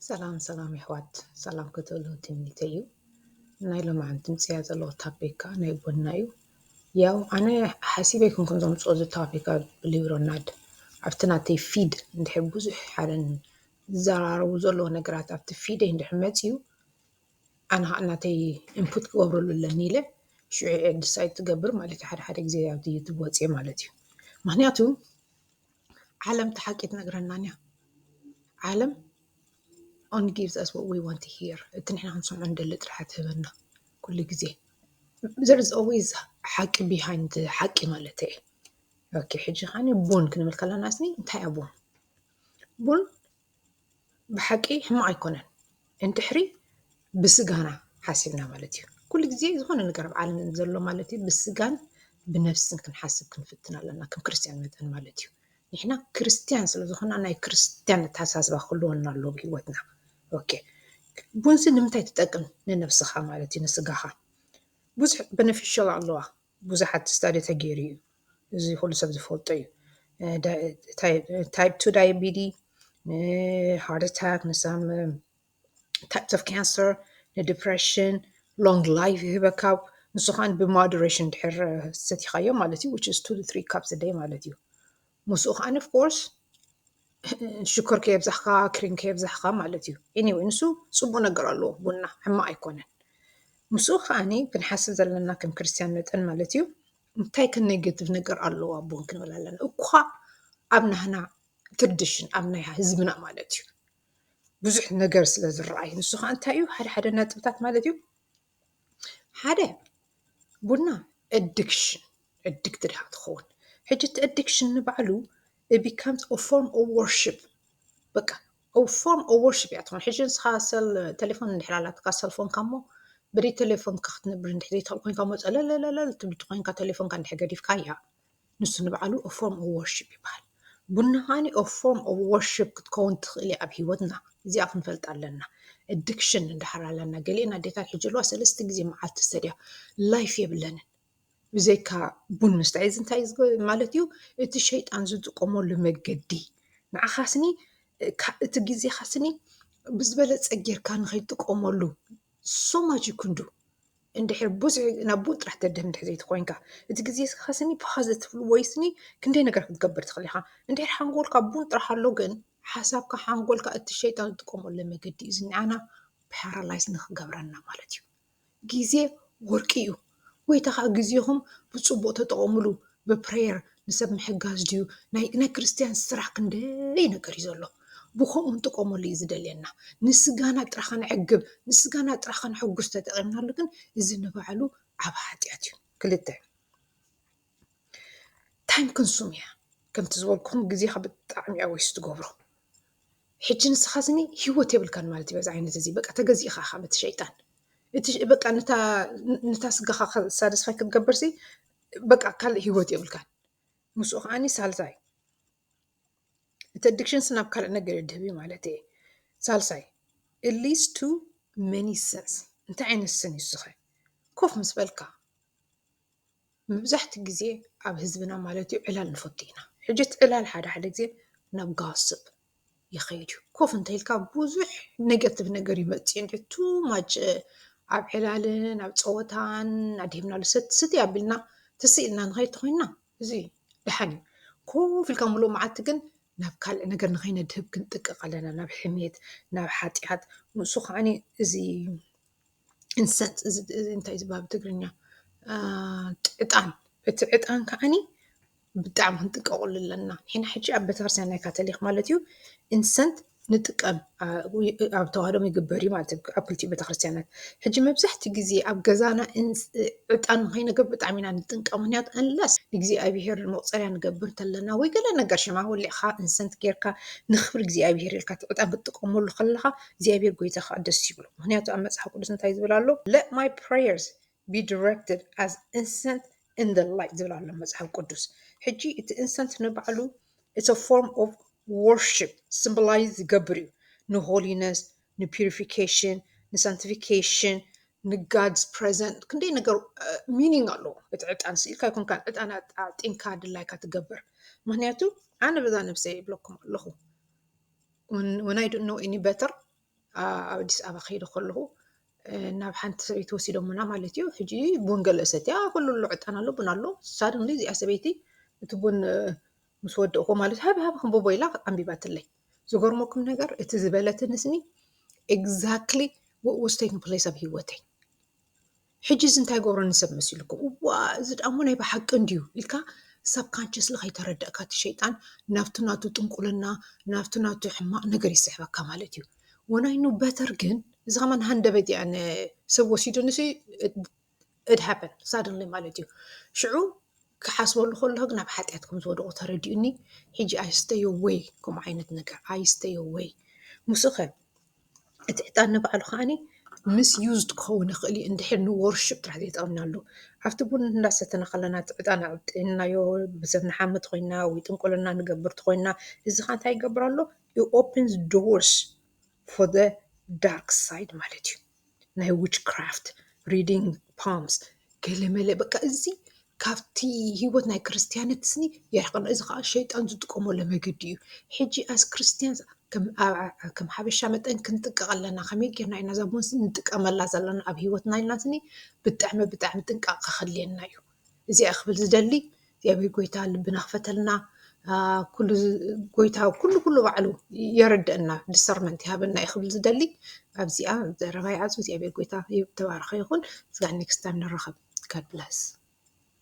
ሰላም ሰላም የሕዋት፣ ሰላም ክትብሉ ትምኒተይ እዩ። ናይ ሎማዓንቲ ምፅያ ዘለዎ ታፒክ ከዓ ናይ ቡና እዩ። ያው ኣነ ሓሲበ ኣይኮንኩን ዘምፅኦ እዚ ታፒክ ብሊብሮ ናድ ኣብቲ ናተይ ፊድ እንድሕር ብዙሕ ሓደን ዝዘራረቡ ዘለዎ ነገራት ኣብቲ ፊደይ እንድሕር መፅዩ ኣነ ከዓ ናተይ ኢንፑት ክገብረሉ ኣለኒ ኢለ ሽዑ ዲሳይድ ትገብር ማለት እዩ። ሓደ ሓደ ግዜ ኣብቲ ዩቱብ ወፅየ ማለት እዩ። ምክንያቱ ዓለም እቲ ሓቂ ትነግረናን እያ። ዓለም only gives us what we want to hear። እቲ ንሕና ክንሰምዖ እንደሊ ጥራሕ ትህበና ኩሉ ግዜ። There is always ሓቂ behind ሓቂ ማለት እየ። ኦኬ፣ ሕጂ ከዓኒ ቡን ክንብል ከለና ስኒ እንታይ እያ ቡን? ቡን ብሓቂ ሕማቕ ኣይኮነን እንድሕሪ ብስጋና ሓሲብና ማለት እዩ። ኩሉ ግዜ ዝኾነ ነገር ኣብ ዓለም ዘሎ ማለት እዩ ብስጋን ብነፍስን ክንሓስብ ክንፍትን ኣለና፣ ከም ክርስትያን መጠን ማለት እዩ። ንሕና ክርስትያን ስለ ዝኾና ናይ ክርስትያን ኣተሓሳስባ ክህልወና ኣለዎ ብህይወትና። ኦኬ፣ ቡንሲ ንምንታይ ትጠቅም? ንነብስኻ ማለት እዩ፣ ንስጋኻ ብዙሕ በነፊሻል ኣለዋ። ብዙሓት ስታዲ ተገይሩ እዩ፣ እዚ ኩሉ ሰብ ዝፈልጦ እዩ። ታይፕ ቱ ዳያቢቲ፣ ንሃርት ኣታክ፣ ንሳም ታይፕስ ኦፍ ካንሰር፣ ንዲፕሬሽን፣ ሎንግ ላይፍ ይህበካ። ንሱ ከዓ ብሞደሬሽን ድሕር ሰቲኻዮ ማለት እዩ፣ which is two to three cups a day ማለት እዩ። ምስኡ ከዓ of course ሽኮር ከየብዛሕካ፣ ክሪም ከየብዛሕካ ማለት እዩ። Anyway፣ ንሱ ፅቡቅ ነገር ኣለዎ፣ ቡና ሕማቅ ኣይኮነን። ምስኡ ከዓኒ ክንሓስብ ዘለና ከም ክርስትያን መጠን ማለት እዩ፣ እንታይ ከ ኔጌቲቭ ነገር ኣለዎ ኣብ ቡን ክንብል ኣለና? እኳ ኣብ ናህና ትርድሽን ኣብ ናይ ህዝብና ማለት እዩ ብዙሕ ነገር ስለ ዝረኣይ፣ ንሱ ከዓ እንታይ እዩ ሓደ ሓደ ነጥብታት ማለት እዩ። ሓደ ቡና ኣዲክሽን፣ ኣዲክትድ ኢኻ ትኸውን። ሕጂ እቲ ኣዲክሽን ንባዕሉ it becomes a form of worship። በቃ a form of worship እያ ትኾን። ሕጂ ንስኻ ሰል ቴሌፎን እንድሕር ኣላትካ ሰልፎንካ እሞ ብደይ ቴሌፎንካ ክትነብር እንድሕር ዘይትኽእል ኮይንካ እሞ ፀለለለለል ትብል ኮይንካ ቴሌፎንካ እንድሕር ገዲፍካያ ንሱ ንባዕሉ a form of worship ይበሃል። ቡና ከዓኒ a form of worship ክትከውን ትኽእል እያ ኣብ ህይወትና። እዚኣ ክንፈልጥ ኣለና። ኣዲክሽን እንድሕር ኣለና፣ ገሊአን ኣዴታት ሕጂ ኣለዋ ሰለስተ ግዜ መዓልቲ ዝሰድያ ላይፍ የብለንን ብዘይካ ቡን ምስታይ። እዚ እንታይ ዝገ- ማለት እዩ? እቲ ሸይጣን ዝጥቀመሉ መገዲ ንዓኻ ስኒ ካ- እቲ ግዜኻ ስኒ ብዝበለፀ ጌርካ ንኸይትጥቀመሉ so much you can do። እንድሕር ብዙሕ ናብ ቡን ጥራሕ ተድህብ እንድሕር ዘይትኮይንካ እቲ ግዜኻ ስኒ ፖዚቲቭ ወይ ስኒ ክንደይ ነገር ክትገብር ትኽእል ኢኻ። እንድሕር ሓንጎልካ ቡን ጥራሕ ኣሎ ግን ሓሳብካ ሓንጎልካ እቲ ሸይጣን ዝጥቀመሉ መገዲ እዩ ዝኒዓና ፓራላይዝ ንክገብረና ማለት እዩ። ግዜ ወርቂ እዩ። ጎይታ ከዓ ግዜኹም ብፅቡቅ ተጠቐሙሉ። ብፕሬየር ንሰብ ምሕጋዝ ድዩ? ናይ ናይ ክርስትያን ስራሕ ክንደይ ነገር እዩ ዘሎ። ብከምኡ ንጥቀመሉ እዩ ዝደልየና። ንስጋና ጥራኻ ነዕግብ፣ ንስጋና ጥራኻ ነሐጉስ ተጠቒምናሉ ግን እዚ ንባዕሉ ዓብ ሓጢኣት እዩ። ክልተ ታይም ክንሱም እያ። ከምቲ ዝበልኩኹም ግዜኻ ብጣዕሚ እያ ወይስ ትገብሮ። ሕጂ ንስኻ ስኒ ህይወት የብልካን ማለት እዩ። በዚ ዓይነት እዚ በቃ ተገዚእኻ ኢኻ በቲ ሸይጣን። እቲ ሸ- በቃ ነታ ነታ ስጋኻ ሳቲስፋይ ክትገብር ሲ በቃ ካልእ ህይወት የብልካን። ምስኡ ከዓኒ ሳልሳይ እቲ ኣዲክሽንስ ናብ ካልእ ነገር ይድህብ እዩ ማለት እየ። ሳልሳይ it leads to many sins። እንታይ ዓይነት ስን እዩ ዝኸ ኮፍ ምስ በልካ መብዛሕቲ ግዜ ኣብ ህዝብና ማለት እዩ ዕላል ንፈቱ ኢና። ሕጂ እቲ ዕላል ሓደ ሓደ ግዜ ናብ ጋስፕ ይኸይድ እዩ። ኮፍ እንተኢልካ ብዙሕ ኔጋቲቭ ነገር ይመፅእ እንዲ ቱ ማች ኣብ ዕላልን ኣብ ፀወታን ኣድሂብናሉ ሰት ስት ኣቢልና ትስኢልና ንኸይድ ተኮይንና እዚ ደሓን እዩ። ኮፍ ኢልካ ሙሉእ መዓልቲ ግን ናብ ካልእ ነገር ንኸይነድህብ ክንጥቅቕ ኣለና፣ ናብ ሕሜት፣ ናብ ሓጢኣት። ንሱ ከዓኒ እዚ ኢንሰንስ እዚ እዚ እንታይ ዝበሃል ብትግርኛ ዕጣን፣ እቲ ዕጣን ከዓኒ ብጣዕሚ ክንጥቀቐሉ ኣለና። ንሕና ሕጂ ኣብ ቤተክርስትያን ናይ ካቶሊክ ማለት እዩ ኢንሰንስ ንጥቀም ኣብ ተዋህዶ ይግበር እዩ ማለት እዩ ኣብ ክልቲኡ ቤተክርስትያናት። ሕጂ መብዛሕትኡ ግዜ ኣብ ገዛና ዕጣን ንኸይነገብ ብጣዕሚ ኢና ንጥንቀቕ። ምክንያቱ እንለስ ንእግዚኣብሄር መቑፀርያ ንገብር እንተለና ወይ ገለ ነገር ሽማ ወሊዕኻ ኢንሰንስ ጌርካ ንኽብሪ እግዚኣብሄር ኢልካ እቲ ዕጣን ክትጥቀመሉ ከለኻ እግዚኣብሄር ጎይታ ከዓ ደስ ይብሎ። ምክንያቱ ኣብ መፅሓፍ ቅዱስ እንታይ ዝብል ኣሎ? Let my prayers be directed as incense in the light ዝብል ኣሎ መፅሓፍ ቅዱስ። ሕጂ እቲ ኢንሰንስ ንባዕሉ it's a form of worship symbolize ዝገብር እዩ ንሆሊነስ ንፒሪፊኬሽን ንሳንቲፊኬሽን ንጋድስ ፕሬዘንት ክንደይ ነገር ሚኒንግ ኣለዎ። እቲ ዕጣን ስኢልካ ይኮንካ ዕጣን ኣጢንካ ድላይካ ትገብር። ምክንያቱ ኣነ በዛ ነብሰ ይብለኩም ኣለኹ when I don't know any better ኣብ ኣዲስ ኣበባ ከይደ ከለኹ ናብ ሓንቲ ሰበይቲ ወሲዶምና ማለት እዩ። ሕጂ ቡን ገለ እሰትያ፣ ኩሉ ኣሎ፣ ዕጣን ኣሎ፣ ቡን ኣሎ። ሳደንሊ እዚኣ ሰበይቲ እቲ ቡን ምስ ወደእኩ ማለት ሃቢ ሃቢ ክንብቦ ኢላ ኣንቢባትለይ። ዝገርመኩም ነገር እቲ ዝበለትኒ ስኒ exactly what was taking place ኣብ ህይወተይ። ሕጂ እዚ እንታይ ገብረኒ ሰብ መሲልኩም? እዋ እዚ ደኣሞ ናይ ብሓቂ እንድዩ ኢልካ ሳብካንሽስሊ ከይተረደእካ እቲ ሸይጣን ናብቲ ናቱ ጥንቁልና ናብቲ ናቱ ሕማቕ ነገር ይስሕበካ ማለት እዩ። ወናይ ኑ በተር ግን እዚ ከማን ሃንደበት እያ ሰብ ወሲዱኒ ሲ እድሃበን ሳደንሊ ማለት እዩ። ሽዑ ክሓስበሉ ከለኹ ግን ኣብ ሓጢኣት ከም ዝወደቑ ተረዲኡኒ። ሕጂ ኣይስተዮ ወይ ከምኡ ዓይነት ነገር ኣይስተዮ ወይ ምስኸ እቲ ዕጣን ንባዕሉ ከዓኒ ምስ ዩዝድ ክኸውን ይኽእል እዩ። እንድሕር ንወርሽፕ ጥራሕ ዘይጠቕምናሉ ኣብቲ ቡን እንዳሰተና ከለና እቲ ዕጣን ኣዕጢንናዮ ብሰብ ንሓምት ኮይና ወይ ጥንቁልና ንገብር ኮይና እዚ ከዓ እንታይ ይገብር ኣሎ? It opens doors for the dark side ማለት እዩ። ናይ witchcraft፣ reading palms፣ ገለመለ በቃ እዚ ካብቲ ህይወት ናይ ክርስትያነት ስኒ የርሕቀና። እዚ ከዓ ሸይጣን ዝጥቀመሉ መገዲ እዩ። ሕጂ as Christians ከም ሓበሻ መጠን ክንጥቀቕ ኣለና። ከመይ ጌርና ኢና እዛ ቡን ስኒ ንጥቀመላ ዘለና ኣብ ህይወትና ኢልና ስኒ ብጣዕሚ ብጣዕሚ ጥንቃቐ ከድልየና እዩ። እዚኣ ክብል ዝደሊ እግዚኣብሔር ጎይታ ልብና ክፈተልና። ኩሉ ጎይታ ኩሉ ኩሉ ባዕሉ የረድአና፣ ዲሰርመንት ይሃበና እዩ ክብል ዝደሊ። ኣብዚኣ ዘረባ ይዓጹ። እግዚኣብሔር ጎይታ ተባረኸ ይኹን። ስጋዕ ኔክስት ታይም ንራኸብ። God bless።